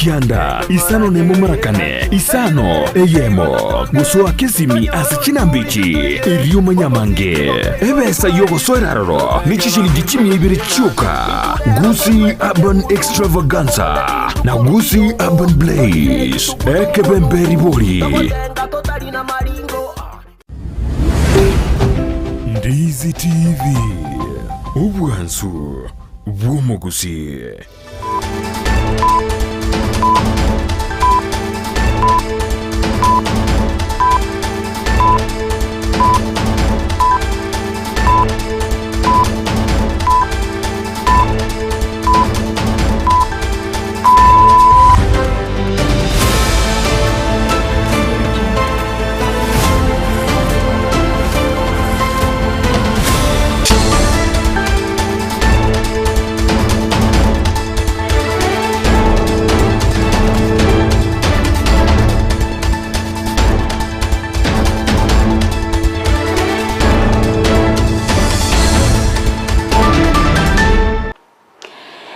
Kianda, isano nemo marakane, isano, eyemo. Gosoa kesimi ase chinamba echi, erio omanye amange. Ebesa y'ogosoera aroro ne chishilingi chimia ibere chioka. Gusii Urban Extravaganza na Gusii Urban Blaze. Ekebembe ribori. Ndizi TV, obwansu bw'omogusii.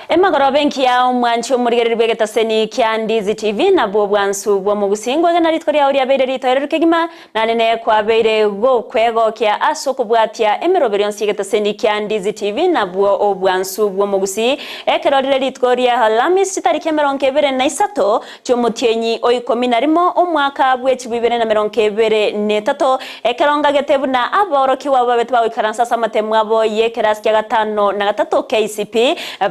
Emagoroba engiya omwanchi omorigereria bw'egetaseni kia Ndizi TV nabwo obwansu bw'omogusii ngwegena rituko riao riabeire ritoereru kegima Naende nere kwabeire gokwegokia ase okobwatia emeroberio yonsi y'egetaseni kia Ndizi TV nabwo obwansu bw'omogusii ekero rire rituko ria Alhamisi chitariki emerongo ebere na isato chi'omotienyi o ikomi na rimo omwaka bw'echilifu ibere na merongo ebere na etato ekero ngagete buna aborokigwa abo babete bagoikaransa ase amatemu abo y'ekerasi kia gatano na gatato KCP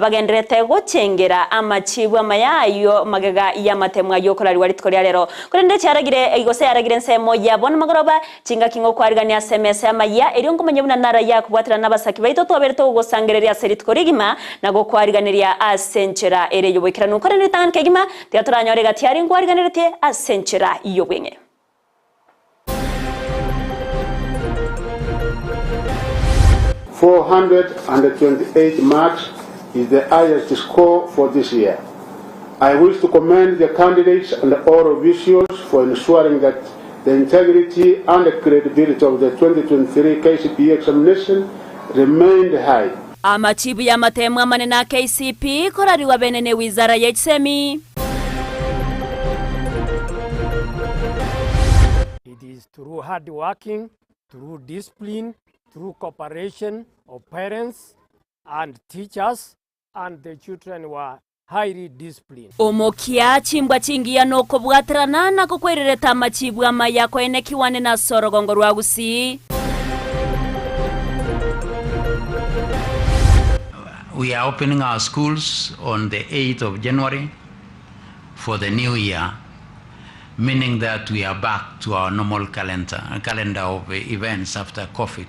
bagendererete gochengera amachibu amaya ayio magega y'amatemu ayio okorarigwa rituko ria rero. Korende chiaragire, gose yaragire ensemo yabo namagoroba, chingaki ngokwarigania ase emesa y'amayia, erio nkomanye buna narayia kobwaterana nabasaki baito twabere togogosangereria ase rituko rigima, na gokwariganeria ase enchera ere y'oboikeranu. Korende ritang'ani kegima, tiga toranyore egati aria nkwariganeretie ase enchera y'obweng'e. 428 marks is the highest score for this year. I wish to commend the candidates and all officials for ensuring that the integrity and credibility of the 2023 KCPE examination remained high. Amachibu y'amateemu amanene a KCPE korarigwa bene ne Wizara ye Chisemi. It is through hard working, through discipline, through cooperation of parents and teachers and the children were highly disciplined. Omokia chimbwa chingiya nokobwaterana na gokwerereta amachibu amaya koenekiwane nase orogongo rwa Gusii. We are opening our schools on the 8th of January for the new year, meaning that we are back to our normal calendar, calendar of events after COVID.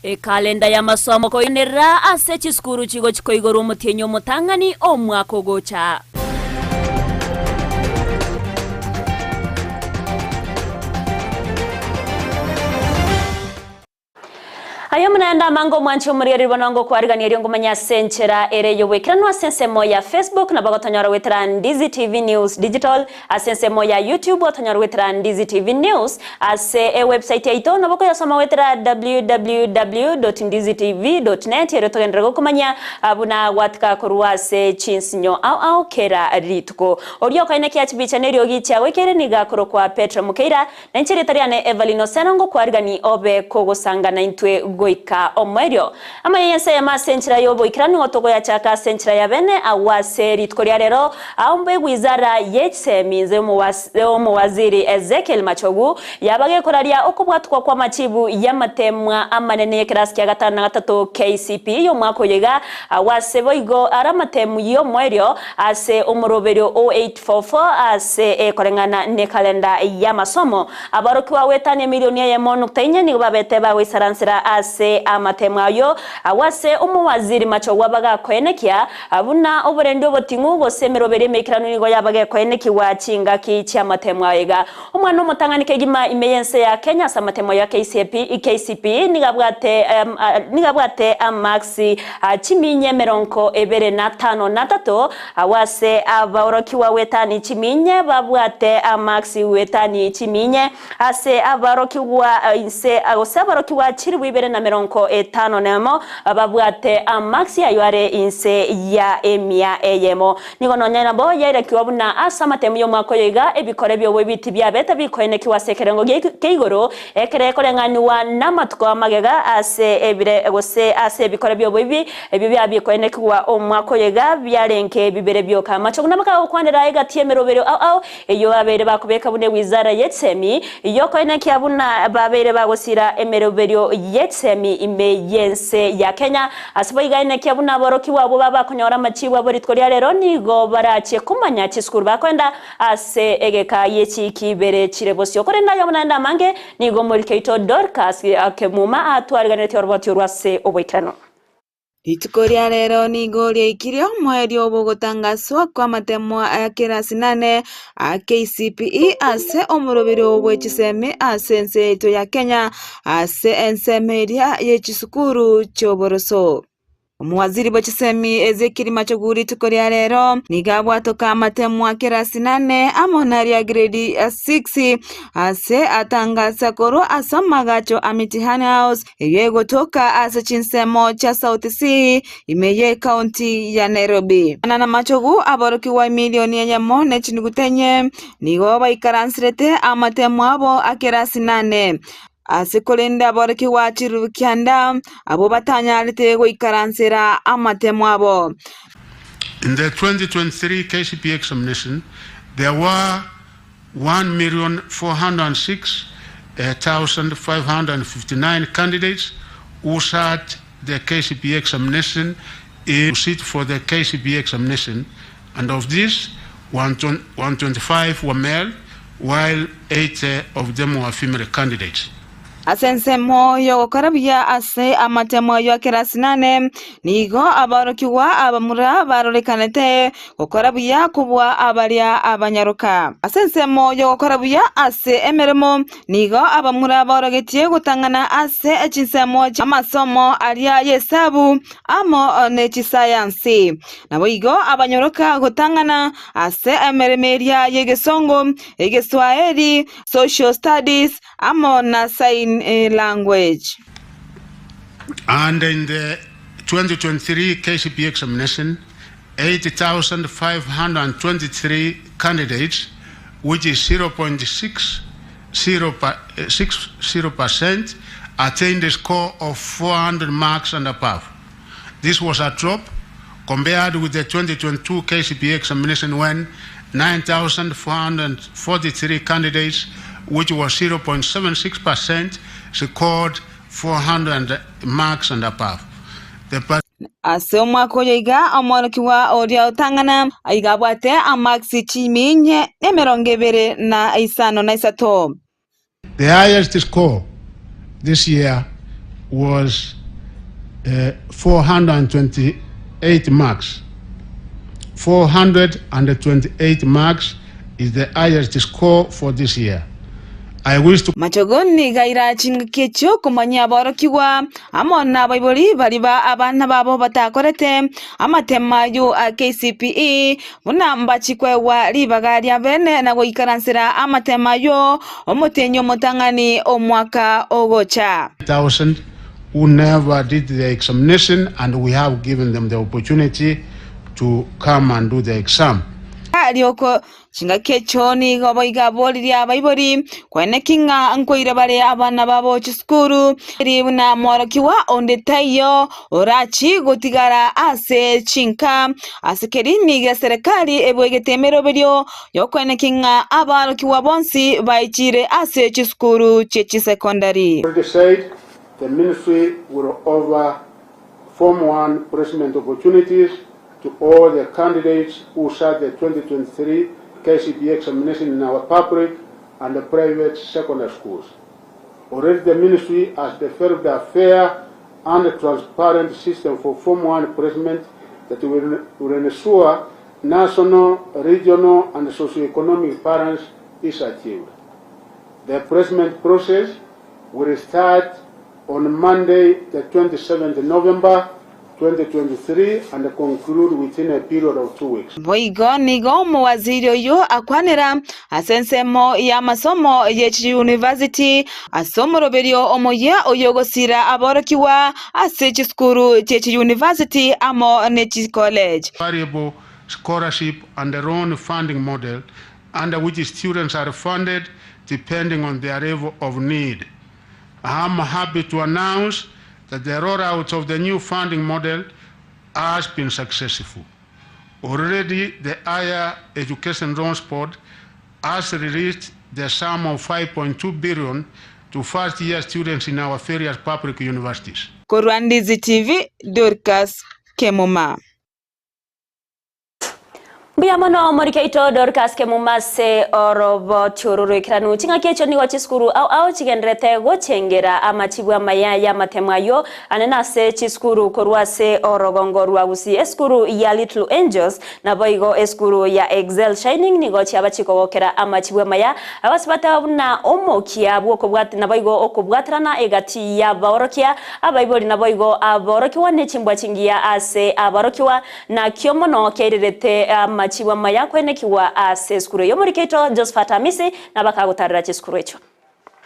Ekalenda y'amasomo koinerera ase chisukuru chigochi koigorwa omotienyi omotang'ani omwaka ogocha. Aye omonene amange omwanche omorigereria bono ngokwarigania erio ngomanye ase enchera ere y'oboikeranu ase ensemo ya Facebook nabo gotonyora goetera Ndizi TV News Digital ase ensemo ya YouTube otonyora goetera Ndizi TV News ase ewebsite yaito nabo okoyosoma goetera www.ndizitv.net erio togenderere gokomanyia buna gwatika korwa ase chinsinyo ao ao kera rituko. Oria okoenekia chibicha na eriogi chiagoikeire nigo akorokwa Petro Mukeira Na inche erieta riane Evelyn Oseno ngokwarigani obe kogosanga naintwe goika omoerio. Amaya y'ense eyemo ase enchera y'oboikeranu otogoyachaka ase enchera ya bene agwo ase rituko ria rero aombe wizara ye chisemi inse y'omowaziri Ezekiel Machogu yaba gekoraria okobwatukwa kw'amachibu y'amatemwa amanene y'ekerasi kia gatano na gatato KCPE y'omwaka oyo iga agwo ase boigo are amatemu y'omoerio ase omoroberio o 844 ase ekoreng'ana nekalenda y'amasomo. Aborokigwa goetania emilioni eyemo nukta inye nigo babete bagoisaransera ase amatemo ayio, agwo ase omowaziri Machogwa bagakoenekia buna oborendi oboting'u gose emeroberio emeikeranu nigo yabagekoenekigwa chingaki chi'amatemo ayo iga. Omwana omotang'ani kegima ime y'ense ya Kenya ase amatemo ya KCPE nigo abwate nigo abwate amarks chiminye emerongo ebere na tano na tato, Agwo ase abaorokigwa gwetani chiminye babwate amarks gwetani chiminye, ase abarokigwa inse gose abarokigwa chilifu ibere na. na merongo etano nemo babwate amaksi ayio are inse ya emia eyemo. Nigo nonya nabo yairekigwa buna ase amatemu y'omwaka oyo iga ebikore bi'oboibi tibiabete bikoenekigwa ase ekerengo kia igoro, ekero ekoreng'anigwa namatuko amagega ase ebire gose ase ebikore bi'oboibi ebio biabikoenekigwa omwaka oyo iga biarenge bibere bioka. Amachogu nabakagokwanera egati y'emeroberio ao ao Eyio babeire bakobeka buna ewizara y'echisemi y'okoenekia buna babeire bagosira emeroberio y'echisemi ime y'ense ya Kenya. Ase boigo aenekia buna aborokigwa abwo babakonyora amachibu abo rituko ria rero nigo barachie komanya chisukuru bakoenda ase egeka y'echiiki ibere chire bosio. Korende aye omonene amange nigo omoriki oito Dorcas Kemuma atwariganetie oroboti orwo ase oboikeranu. Rituko ria rero nigo riaikirie omoerio bw'ogotangaswa kw'amatemwa a kerasi nane a KCPE ase omoroberio bwe chisemi ase ense yaito ya Kenya ase ensemo eria ye chisukuru chi'oboroso. Omowaziri bwe chisemi Ezekiel Machogu rituko ria rero nigo abwatoka amatemwa a kerasi nane amo naria grade 6 ase atangasa korwa ase amagacho a Mitihani House Eyio egotoka ase chinsemo chia South C ime y'Ekaunti ya Nairobi. Ana namachogu aborokigwa emilioni eyemo ne chinuguta enye nigo baikaranserete amatemo abo a kerasi nane. Ase korende aborokigwa chilifu kianda abwo batanyarete goikaransera amatemo abo. In the 2023 KCPE examination, there were 1,406,559 candidates who sat the KCPE examination in sit for the KCPE examination and of these 125 were male while 80 of them were female candidates. Ase ensemo y'ogokora buya ase amatemo ayio a kerasi nane, nigo aborokigwa abamura barorekanete gokora buya kobua abaria abanyaroka. Ase ensemo y'ogokora buya ase emeremo, nigo abamura baorogetie gotang'ana ase chinsemo chi'amasomo aria y'esabu amo ne chisayansi. Naboigo abanyoroka gotang'ana ase emeremo eria y'egesongo, egeswaeri, social studies, amo na sign language. And in the 2023 KCPE examination, 8,523 candidates, which is 0.60 percent, attained a score of 400 marks and above. This was a drop compared with the 2022 KCPE examination when 9,443 candidates, which was 0.76 percent, scored 400 marks and above. The Ase omwaka oyo iga omworokigwa oria otang'ana iga abwate amarks chimi inye nemerongo ebere na isano na isato. The highest score this year was 428 marks. 428 marks is the highest score for this year. I wish to. Machogu nigo aira chingaki echio komanyia aborokigwa amo nabaibori baria ba abana babo batakorete amatemo ayio a KCPE buna mbachie koegwa ribaga ria bene na goikaransera amatemo ayio omotienyi omotang'ani omwaka ogocha. Thousand who never did the examination and we have given them the opportunity to come and do the exam. Rioko Chingaki echio nigo boigo aboririe abaibori koeneki ng'a nkoira bare abana babo chisukuru, eri buna mworokigwa onde taiyo orachie gotigara ase chinka. Ase keri nigo eserekari eboegete emeroberio y'okoeneki ng'a abarokigwa bonsi baichire ase chisukuru chie chisekondari. Already said the ministry will offer Form 1 placement opportunities to all the candidates who sat the 2023 KCPE examination in our public and private secondary schools. Already the ministry has developed a fair and transparent system for Form 1 placement that will, will ensure national, regional and socio-economic balance is achieved. The placement process will start on Monday, the 27th November 2023 and conclude within a period of 2 weeks. Boigo nigo omowaziri oyio akwanera ase ensemo y'amasomo ye chiyunivasiti ase omoroberio omoyia oyogosira aborokigwa ase chisukuru chie chiyunivasiti amo ne chicollege. Variable scholarship and loan funding model under which students are funded depending on their level of need. I am happy to announce that the rollout of the new funding model has been successful. Already, the Higher Education Loans Board has released the sum of 5.2 billion to first-year students in our various public universities. Korwa Ndizi TV, Dorcas Kemuma. Mbuya mono omorike oito Dorcas Kemuma ase oroboti oro roikeranu. Ching'aki echio nigo chisukuru ao ao chigendererete gochengera amachibu amaya y'amatemo ayio anene ase chisukuru korwa ase orogongo rwa Gusii. Esukuru ya Little Angels naboigo esukuru ya Excel Shining nigo chiaba chikogokera amachibu amaya abase bateba buna omokia bw'okobwat naboigo okobwaterana egati y'abaorokia abaibori naboigo aborokigwa ne chimbwa chingiya ase aborokigwa Nakio mono kiairerete amachibu amaya kwenekigwa ase esukuru eyio. Omoriki oito Josephat Amisi nabakagotarera chisukuru echio.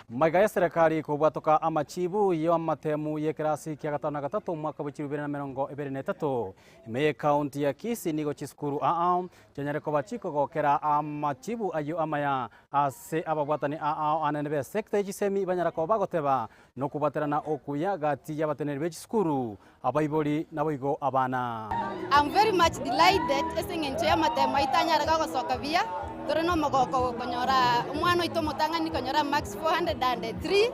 Maiga y'eserekari kobwatoka amachibu y'amatemu y'ekerasi kia gatano na gatato omwaka bwe chilifu ibere na emerongo ebere na etato. Ime y'ecounty ya Kisii nigo chisukuru aa chianyare koba chikogokera amachibu ayio amaya ase ababwatani aa anene b'esecta ye chisemi banyara koba bagoteba nokobwaterana okuya gati y'abateneneri be chisukuru Abaibori naboigo abana. I'm very much delighted ase eng'encho y'amatemo aito anyare gogosoka buya, tore nomogoko gokonyora omwana oito omotang'ani konyora marks 403,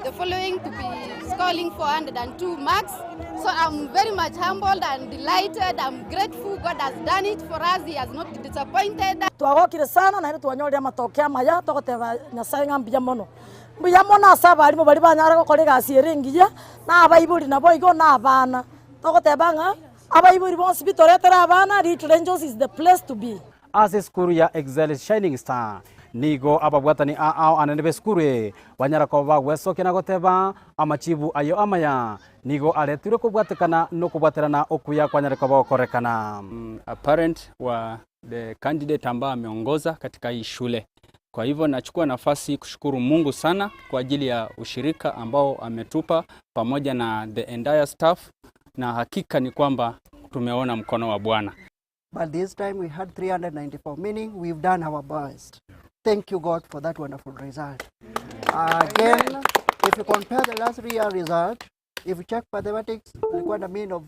the following to be scoring 402 marks, so I'm very much humbled and delighted, I'm grateful God has done it for us, he has not disappointed. Twagokire sana naende twanyorire amatokeo amaya togoteba Nyasaye ng'a mbuya mono. Mbuya mono ase abalimu baria banyare gokora egasi ere engiya, na abaibori naboigo, na abana. Togoteba ng'a abaibori bonsi pi toretere abana, Little Angels is the place to be. Ase esukuru ya Excel Shining Star nigo ababwatani ao anene b'esukuru eye banyara koba bagwesokia na goteba amachibu ayio amaya nigo aretirwe kobwatekana nokobwaterana okuya kwanyare koba gokorekana. A parent wa the candidate ambaye ameongoza katika hii shule. Kwa hivyo nachukua nafasi kushukuru Mungu sana kwa ajili ya ushirika ambao ametupa pamoja na the entire staff, na hakika ni kwamba tumeona mkono wa Bwana. But this time we had 394, meaning we've done our best. Thank you, God, for that wonderful result. Again, if you compare the last year result, if you check mathematics, tulikuwa na mean of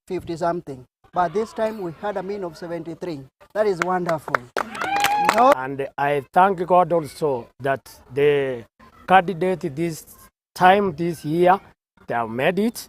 50 something. But this time we had a mean of 73. That is wonderful. No. And I thank God also that the candidate this time, this year, they have made it.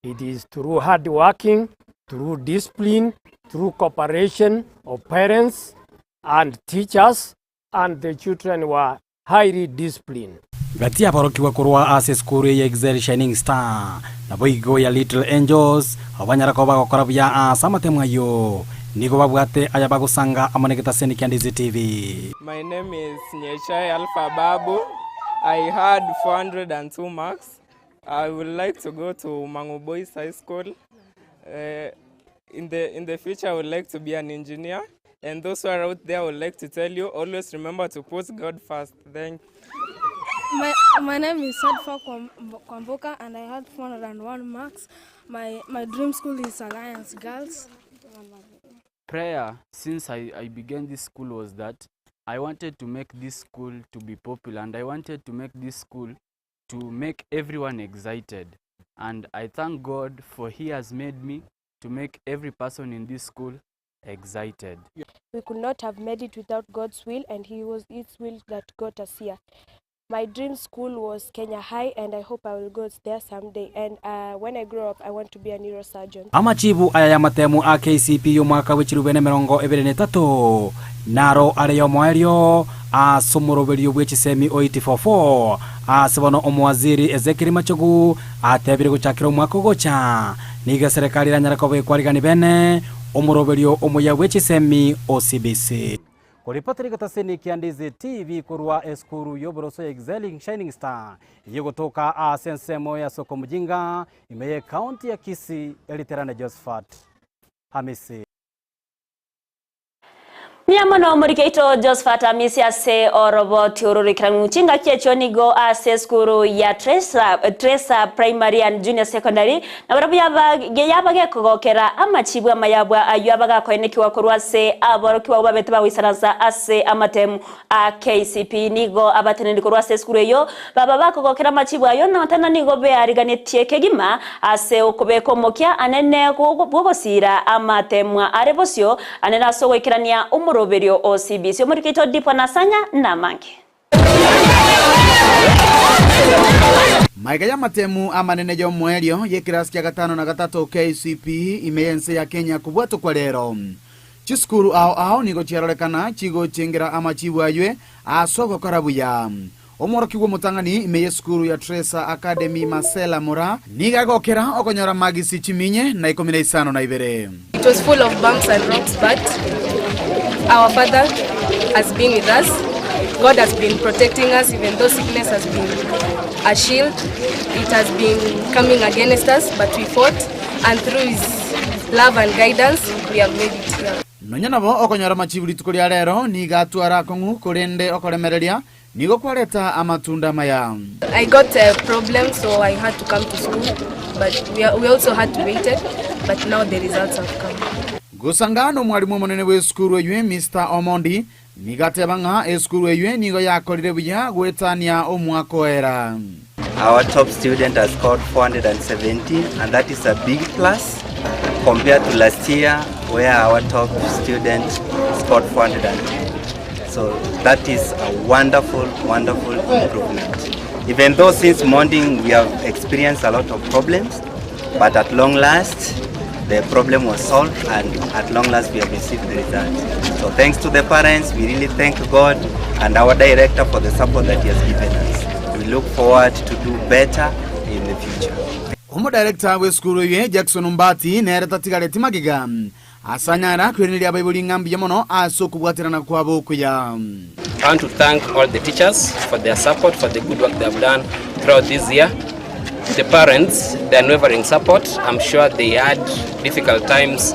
It is through hard working, through discipline, through cooperation of parents and teachers, and the children were highly disciplined. Gati y'aborokigwa korwa ase esukuru eye ya Excel Shining Star, naboigo ya Little Angels, abwo banyara koba bagokora buya ase amatemo ayio, nigo babwate aya bagosanga amo negetaseni kia Ndizi TV. My name is Nyeshai Alpha Babu. I had 402 marks. I would like to go to Mangu Boys High School. Uh, in the in the future, I would like to be an engineer. And those who are out there, I would like to tell you, always remember to put God first. Thank My, my name is Sadfa Kwamboka and I had 401 marks. My, my dream school is Alliance Girls. Prayer since I, I began this school was that I wanted to make this school to be popular and I wanted to make this school to make everyone excited. And I thank God for He has made me to make every person in this school excited. We could not have made it without God's will and he was His will that got us here. My dream school was Kenya High and I hope I will go there someday. And uh, when I grow up, I want to be a neurosurgeon. Amachibu aya y'amatemu a KCPE y'omwaka bw'echilifu ibere na emerongo ebere na etato naro are y'omoerio ase omoroberio bw'echisemi o 844 ase bono omowaziri Ezekiel Machogu atebire gochakera omwaka ogocha nigo eserekari eranyare koba ekwarigani bene omoroberio omoyia bw'echisemi o CBC. Koripotera egetaseni kia Ndizi TV korwa esukuru y'oboroso ya Excelling Shining Star eyio egotoka ase ensemo ya Soko Mujinga ime y'ecounty ya Kisii eriterane Josephat Hamisi. Mbuya mono omoriki oito Josephat Amisi ase oroboti ororekeranu. Chingaki echio nigo ase esukuru ya Tracer, Tracer Primary and Junior Secondary nabarabwo yaba yaba gekogokera amachibu amayabwa ayio abagakoenekigwa korwa ase aborokigwa abwo babete bagoisaransa ase amatemu a KCPE. Nigo abateneneri korwa ase esukuru eyio baba bakogokera amachibu ayio na tena nigo beariganetie kegima ase okobeka omokia anene bw'ogosiira amateemwa are bosio anene ase ogoikerania omoroberio o CBC. Omoriki oito Dipo Nasanya namange. Magega y'amatemu amanene y'omoerio y'ekerasi kia gatano na gatato KCPE ime y'ense ya Kenya kobwatokwa rero. Chisukuru ao ao nigo chiarorekana chigochengera amachibu aywe ase ogokora buya. Omworokigwa omotang'ani ime y'esukuru ya Tracer Academy Marcella Moraa nigo agokera okonyora magisi chiminye na ikomi na isano na ibere. It was full of bumps and rocks but our father has been with us. God has been protecting us even though sickness has been a shield. It has been coming against us but we fought and through his love and guidance we have made it here. Nonya nabo okonyora amachibu rituko ria rero nigo atware akong'u korende okoremereria nigo kwareta amatunda amaya. I got a problem so I had to come to school but we, we also had to wait it but now the results have come. Gosanga nomwalimu omonene bw'esukuru eywe Mister Omondi nigo ateba ng'a esukuru eywe nigo yakorire buya goetania omwaka oera. Our top student has scored 417 and that is a big plus compared to last year where our top student scored 410. So that is a wonderful, wonderful improvement. Even though since morning we have experienced a lot of problems, but at long last the problem was solved and at long last we have received the results. So thanks to the parents, we really thank God and our director for the support that he has given us. We look forward to do better in the future. Omodirector bw'esukuru eye Jackson Ombati nere tatigareti magega ase anyara koiraneria abaibori ng'a mbuya mono ase okobwaterana kwabo okuya. I want to thank all the teachers for their support, for the good work they have done throughout this year. The parents, their unwavering support, I'm sure they had difficult times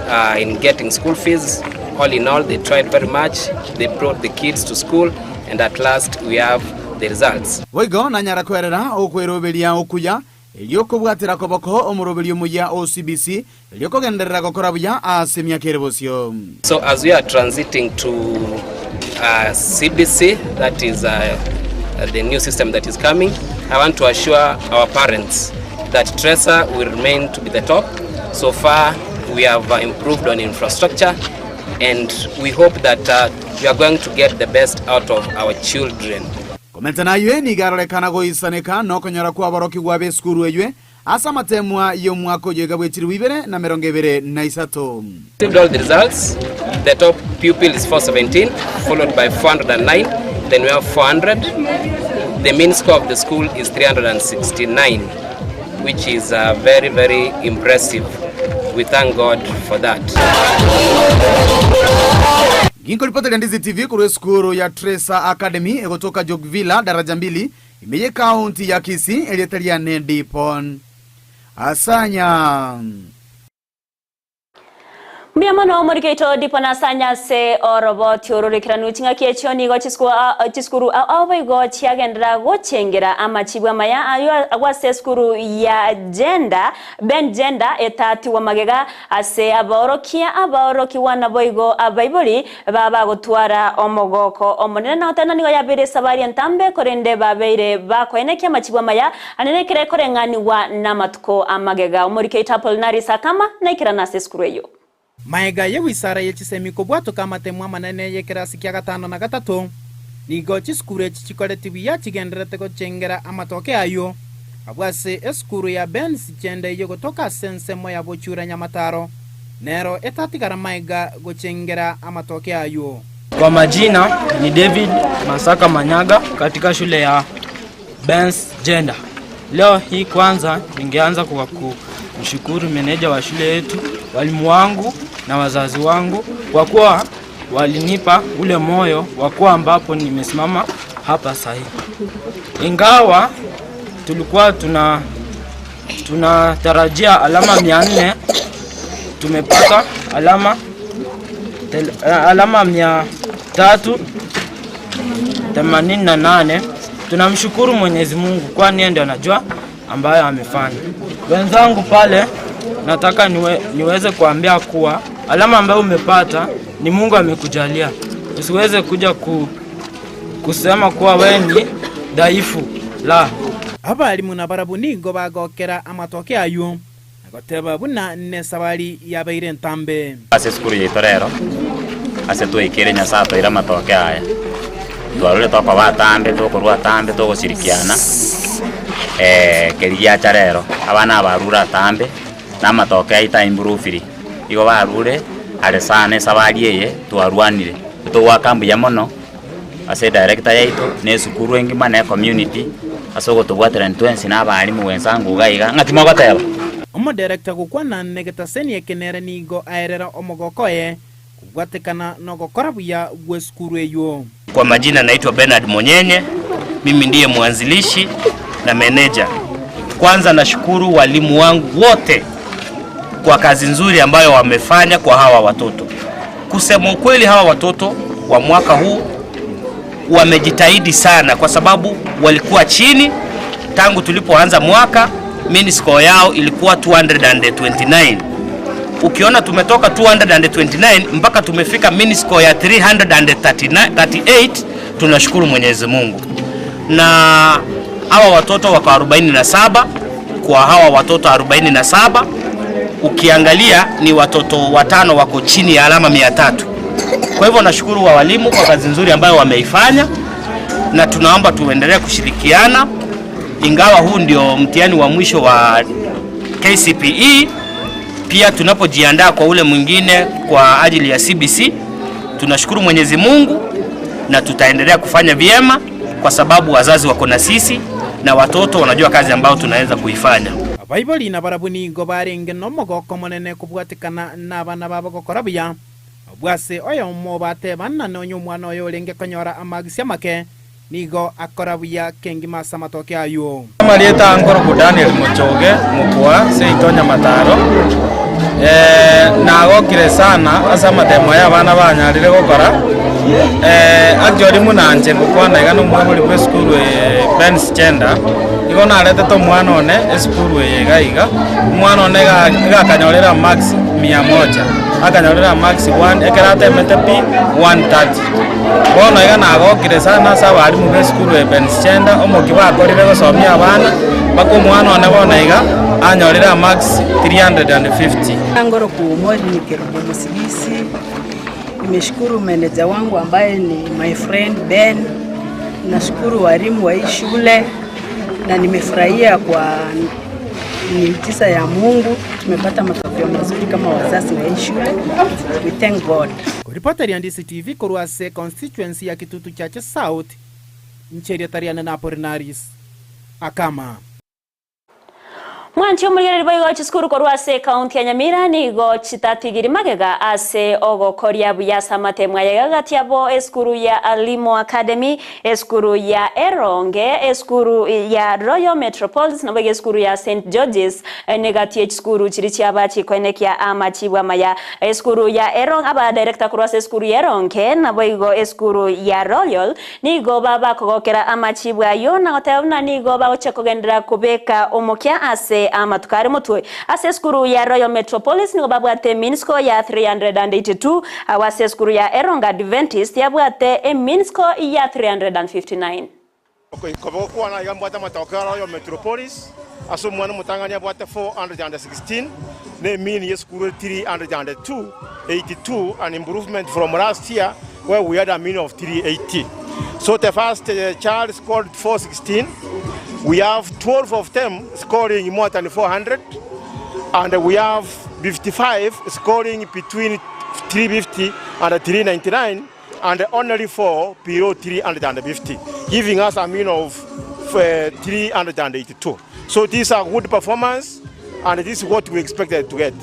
uh, in getting school fees. All in all, they tried very much. They brought the kids to school, and at last we have the results. Boigo nanyara kwerera okweroberia okuya, erio okobwatera koboko omoroberio omuya o CBC, erio kogenderera gokora buya ase emiaka ere bosio. So as we are transiting to uh, CBC, that is uh, the new system that is coming, I want to assure our parents that Tresa will remain to be the top. So far, we have uh, improved on infrastructure and we hope that uh, we are going to get the best out of our children. Komenta naywe nigo arorekana goisaneka nokonyora kw'aborokigwa b'esukuru eywe ase amateemwa y'omwaka oyo iga bw'echiribu ibere na emerongo ebere na isato. Received all the results. The top pupil is 417, followed by 409. Then we have 400. The mean score of the school is 369, which is uh, very, very impressive. We thank God for that. Ginkoripoteria Ndizi TV korwa esukuru ya Tracer Academy egotoka Jogvilla daraja mbili ime y'ekaunti ya Kisii erieta riane Dipon Asanya. Mbuya mono omoriki oito Dipon Asanya ase oroboti ororekeranu ching'aki echio nigo chisukuru ao boigo chiagenderera gochengera amachibu amaya ayio agwo ase esukuru ya Gender Ben Gender etatigwa magega ase abaorokia abaorokigwa naboigo abaibori babagotwara omogoko omonene na goteba nigo yabeire esabari entambe korende babeire bakoenekia amachibu amaya anene ekero ekoreng'anigwa namatuko amagega. Omoriki oito Apolinari Sakama naikerana ase esukuru eyio. Maega y'ewisara ye chisemi kobwatoka amatemo amanene y'ekerasi kia gatano na gatato, nigo chisukuru echi chikoreti buya chigendererete gochengera amatoke ayio abwo ase esukuru ya Benz Chende eyio gotoka ase ensemo ya Bochura Nyamataro nero etatigara maega gochengera amatoke ayio. Kwa majina ni David Masaka Manyaga katika shule ya Benz Jenda. Leo hii kwanza ningeanza kwa kumshukuru meneja wa shule yetu, walimu wangu na wazazi wangu kwa kuwa walinipa ule moyo wa kuwa ambapo nimesimama hapa sahi. Ingawa tulikuwa tuna tunatarajia alama 400 tumepata alama alama 388. Tunamshukuru Mwenyezi Mungu kwani yeye ndiye anajua ambayo amefanya. Wenzangu pale, nataka niweze kuambia kuwa alama ambayo umepata ni Mungu amekujalia. Usiweze kuja kusema kuwa wewe ni dhaifu, la. Abalimu nabarabwo nigo bagokera amatoke ayio, na goteba buna nesabari yabeire entambe. Ase esukuru yaito rero, ase twaikire Nyasae atoire amatoke aya, twarure tokoba atambe, tokorwa atambe, togoshirikiana keria giacha rero, abana aba barure atambe, na amatoke aito aimprovire, igo barure are sana esabari eye twarwanire, togoaka mbuya mono ase edirector yaito, na esukuru engima, na ecommunity, ase ogotobwaterania twensi na abalimu wenzangu iga iga, ng'aki mogoteba? Omoderekta gokwana negetaseni eke nere nigo aerera omogoko oye kobwatekana nogokora buya gw'esukuru eyio. Kwa majina naitwa Bernard Monyenye, mimi ndiye mwanzilishi na meneja. Kwanza nashukuru walimu wangu wote kwa kazi nzuri ambayo wamefanya kwa hawa watoto. Kusema ukweli, hawa watoto wa mwaka huu wamejitahidi sana, kwa sababu walikuwa chini tangu tulipoanza mwaka. Mean score yao ilikuwa 229. Ukiona tumetoka 229 mpaka tumefika mean score ya 338, tunashukuru Mwenyezi Mungu. Na hawa watoto wako 47. Kwa hawa watoto 47 ukiangalia ni watoto watano wako chini ya alama 300. Kwa hivyo nashukuru wa walimu kwa kazi nzuri ambayo wameifanya, na tunaomba tuendelee kushirikiana, ingawa huu ndio mtihani wa mwisho wa KCPE. Pia tunapojiandaa kwa ule mwingine kwa ajili ya CBC, tunashukuru Mwenyezi Mungu na tutaendelea kufanya vyema kwa sababu wazazi wako na sisi na watoto wanajua kazi ambayo tunaweza kuifanya. Abaibori nabarabwo nigo barenge nomogoko omonene kobwatekana nabana babo gokora buya. Abwo ase oyomo bateba ng'a nonya omwana oyo orenge konyora amagisi amake nigo akora buya kengima ase amatoke ayio. Amarieta aa nkorokwa Daniel Mochoge mokwa seito Nyamataro. Nagokire sana ase amatemo aya abana banyarire gokora. Actually buna inche ngokwana iga nomwebori bwa esukuru eye Ben's Gender, igo naretete omwana one esukuru eye iga iga, omwana one iga iga akanyorera amarks mia moja, akanyorera amarks one ekero atemete pi 130. Bono iga nagokire sana ase abalimu ba esukuru eye Ben's Gender, omokia bakorire gosomia abana, mpaka omwana one bono iga, anyorire amarks 350. Ngoro Kumori Kerubo Musigisi. Nimeshukuru meneja wangu ambaye ni my friend Ben. Nashukuru walimu wa hii shule na nimefurahia kwa miujiza ya Mungu tumepata matokeo mazuri kama wazazi wa hii shule. We thank God. Koripota ya DCTV korwa ase constituency ya Kitutu Chache South, Ncheria Tariana na Apolinaris Akama. Mwanche omorigereria boigo chisukuru korwa ase ekaunti ya Nyamira nigo chitatigiri magega ase ogokoria buya ase amatemo aya gagati abo esukuru ya Alimo Academy, esukuru ya Eronge, esukuru ya Royal Metropolis nabo iga esukuru ya St George's negati echisukuru chiri chiaba chikoenekia amachibwa amaya. Esukuru ya Erong aba director korwa ase esukuru ya Eronge nabo igo esukuru ya Royal nigo babakogokera amachibwa ayo na goteba buna nigo bagochia kogenderera kobeka omokia ase amatuko are motwe. Ase esukuru ya Royal Metropolis nigo babwate mean score ya 382, awo ase esukuru ya Eronge Adventist yabwate e mean score ya 359. Kobokwana iga mbwate amatokeo ya Royal Metropolis ase omwana omotang'ani abwate 416 na mean ya esukuru 302 82, an improvement from last year where we had a mean of 380. So the first child scored 416. We have 12 of them scoring more than 400, and we have 55 scoring between 350 and 399, and only 4 below 350, giving us a mean of 382. So these are good performance, and this is what we expected to get.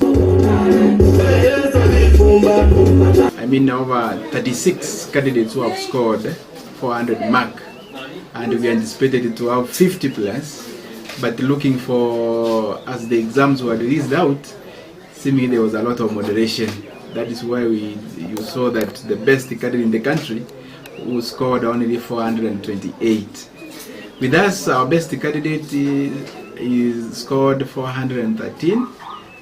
I mean, over 36 candidates who have scored 400 mark, and we anticipated to have 50 plus, but looking for, as the exams were released out, seemingly there was a lot of moderation. That is why you saw that the best candidate in the country who scored only 428. With us, our best candidate is scored 413,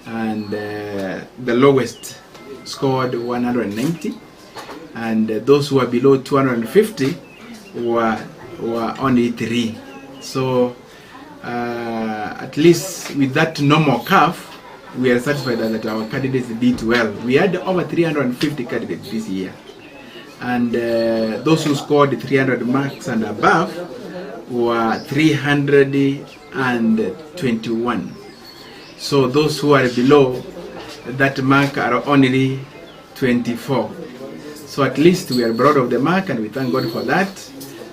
and the lowest scored 190, and those who are below 250 were only 3. So at least with that normal curve, we are satisfied that our candidates did well. We had over 350 candidates this year, and those who scored 300 marks and above were 321. So those who are below that mark are only 24. So at least we are proud of the mark, and we thank God for that.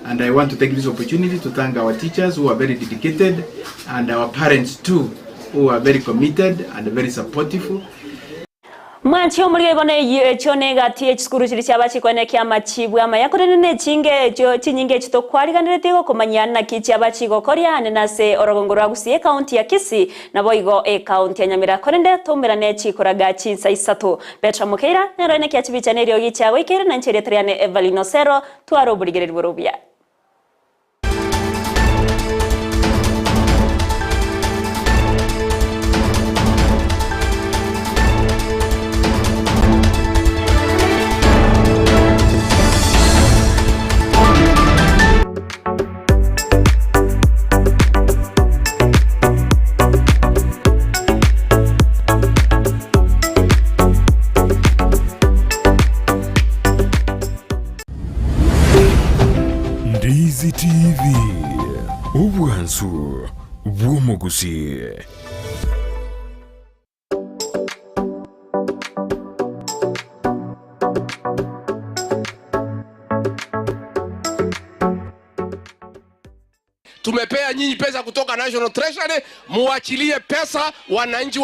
And I want to take this opportunity to thank our teachers who are very dedicated, and our parents too, who are very committed and very supportive. Mwanchi omuri ebone ekyo negati ekisukuru kiri kyabachikwane kyamachibwa amayakorene nechinge ekyo chinyinge ekitokwariganirete gokomanya naki kyabachikokoria ane nase orogongo rwa Gusii ekaunti ya Kisii nabo igo ekaunti ya Nyamira korende tomerane chikoraga chinsa isato Petra Mukeira nerone kyachibicha neriogi kyagoikere na ncheretriane Evelyn Osero twaro oburigereri borobia. Ndizi TV, obwansu bw'omugusi. Tumepea nyinyi pesa kutoka National Treasury, muachilie pesa wananchi.